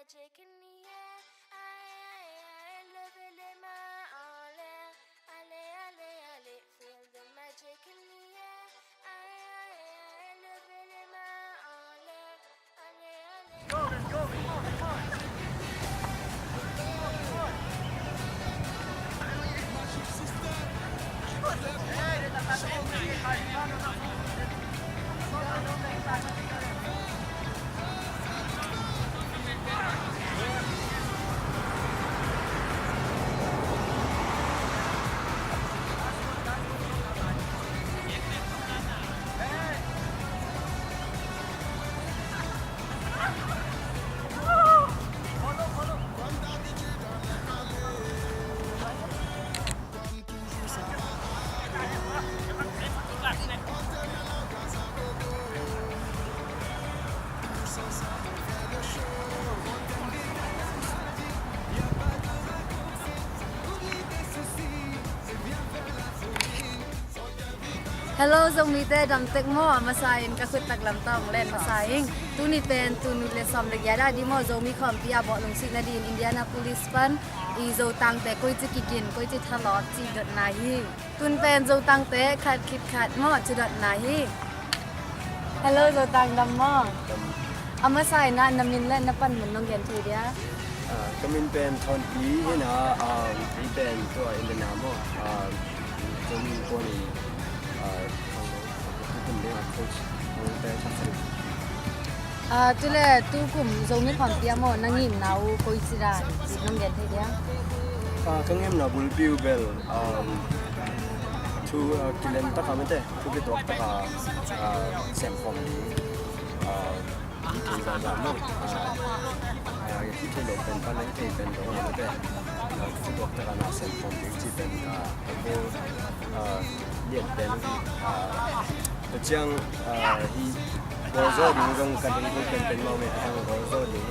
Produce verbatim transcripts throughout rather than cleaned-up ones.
Magic in the air, aye, aye, aye, love it in my all air. Ale, ale, ale, feel the magic in the air, aye, aye, aye, love it in my all air. Ale, ale. Hello, Zomite, dam tek maw? A masa in ka khut taklam tawh hong len masa ing. Tuni pen tul nih le sawm le giat a ding maw, Zomi Khuampi a bawh lungsiat nading Indianapolis pan i Zotangte koici kigin, koici thalawp cih dotna hi. Tun pen Zotangte khat khit khat maw, cih dotna hi. Hello, Zotang, dam maw? Dam. A masa in ah na min le na panmun nong gen thei dia? Ah, ka min pen Thawnpi hi na, ah, hi pen tua Indiana maw, ah, Zomi Innkuan i, ah, tukum ding a coach, ah, pen Thawnpi. Ah, tu le tukum Zomi Khuampi ah maw, na ngimna uh koici dan cih nong gen thei dia? Ah, ka ngimna bulpi uh bel, um, thu, ah, kilem tak a mate, thu kituak tak a, ah, sem khawm ding, ah, thei zaza maw. Ah, ah, thei lo pen pan, thei pen lo na mate. Ah, kituak tak a na sem khawm ding cih pen, ah, ka goal, ah, lian pen, ah, tua ciang, ah, hi goal zaw ding zong ka ding hi penpen mawk mate, hang goal zaw ding,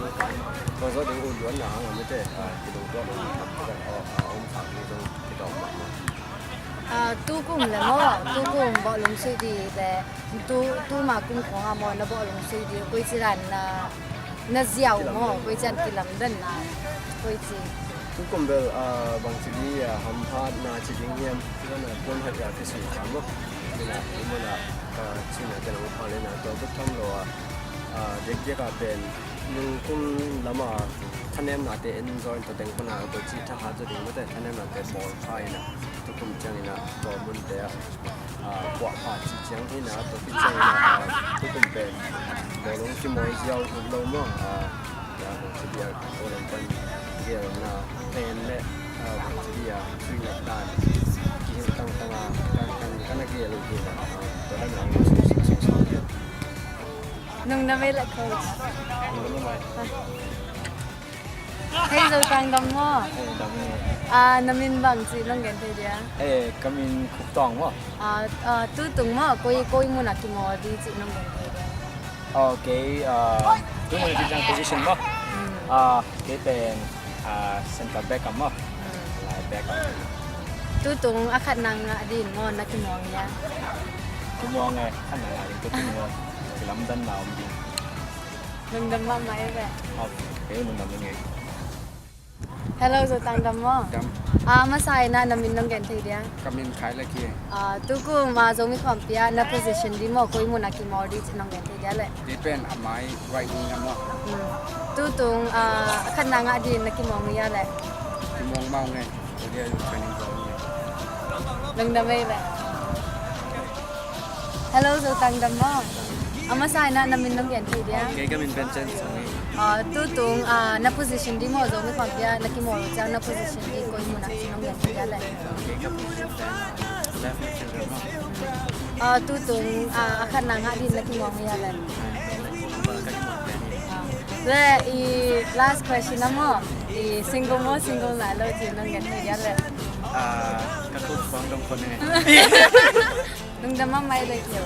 goal zaw ding uh luanna hang a mate, ah, kidong tuak, ah, ah, om khak ding zong kidong mawk mawk. Ah, tukum le maw, tukum bawhlung sui di le, tu, tuma kum khawng a maw, na bawhlung sui di, koici dan na, na ziau maw, koici dan kilamdanna, koici. Tukum bel, ah, bangci di, ah, hamphatna ci ding hiam, ci dan a puan hat ya kisui kha maw. Ina, i mun a, ah, cina te nang pha le na, tua buk tham lo a, ah, dekdek a pen, nung kum lam a, thanemnate en zaw in tua teng pana, koici thahat zaw ding mate, thanemnate bawl kha ina, tukum ciang ina, tua munte a, ah, puah pha ci ciang hi na, tua khit ciang ina, ah, tukum pen bawlung kimawi ziau ut lo maw, ah, ah, bangci dia, Olympian gelna pen le, ah, bangci dia, suinat dan kihilh tangtang a, kan, kan, kan a gel uh hi na, ah, tua dan a, sing, sing, sing. Nung na mei le coach. Nung na mei. Hei, Zotang, dam maw? Hei, dam maw? Ah, na min bang ci nong gen thei dia? Eh, ka min Khuptawng maw? Ah, ah, tutung maw, koi, koi mun a kimawl di ci nong gen thei dia? Okay, ah, tu mun a ci ciang position maw? Hmm. Ah, kei pen, ah, center back a maw? Hmm. Lai back a. Tutung a khatna ngah din maw, na kimawl hia? Kimawl e, khatna ngah din, tutung maw. Kilamdanna om din. Lungdam mahmah e ve. Aw, kei lungdam ing e. Hello, Zotang, dam maw? Dam. Ah, masa in ah na min nong gen thei dia? Ka min Khai Lek hi. Ah, tukum, ah, Zomi Khuampi ah na position di maw, koi mun a kimawl di ci nong gen thei dia le? Di pen a mai right wing a maw. Hmm. Tutung, ah, a khatna ngah di na kimawl hia le? Kimawl mah ing e. Ko dia training ground ing e. Lungdam e ve. Hello, Zotang, dam maw? A masa in ah na min nong gen thei dia? Kei ka min pen Chen Sung hi. Ah, tutung, ah, na position di maw, Zomi Khuampi ah na kimawl ciang na position di koi mun ah ci nong gen thei dia le? Kei ka position pen left midfielder maw. Ah, tutung, ah, a khatna ngah din na kimawl hia le? Ah, ka kimawl pen hi. Ah. Le, i last question a maw, i single maw, single nai lo ci nong gen thei dia le? Ah, ka khut khawng dong khon ing e. Lungdam mahmah e le kio.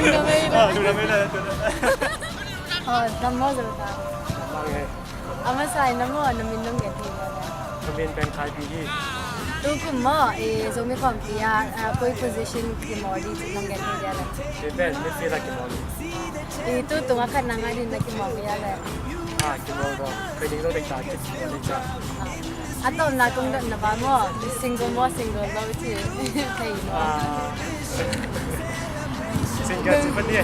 Lungdam ei le. Ah, lungdam ei le, lungdam. Oh, dam maw Zota? Dam mah e. A masa in na maw, na min nong gen thei maw le? Ka min pen Khai Pi hi. Tu kum maw, eh, Zomi Khawmpi ah, ah, koi position kimawl ding cih nong gen thei dia le? Kei pen midfield ah kimawl ding. Eh, tu tung a khat na ngah ding na kimawl kei a le? Ah, kimawl maw. Kei ding lo ding ta, kimawl ding ta. Ah. A tawpna kong dotna bang maw, single maw, single lo ci thei maw? Ah, single ci pah ni.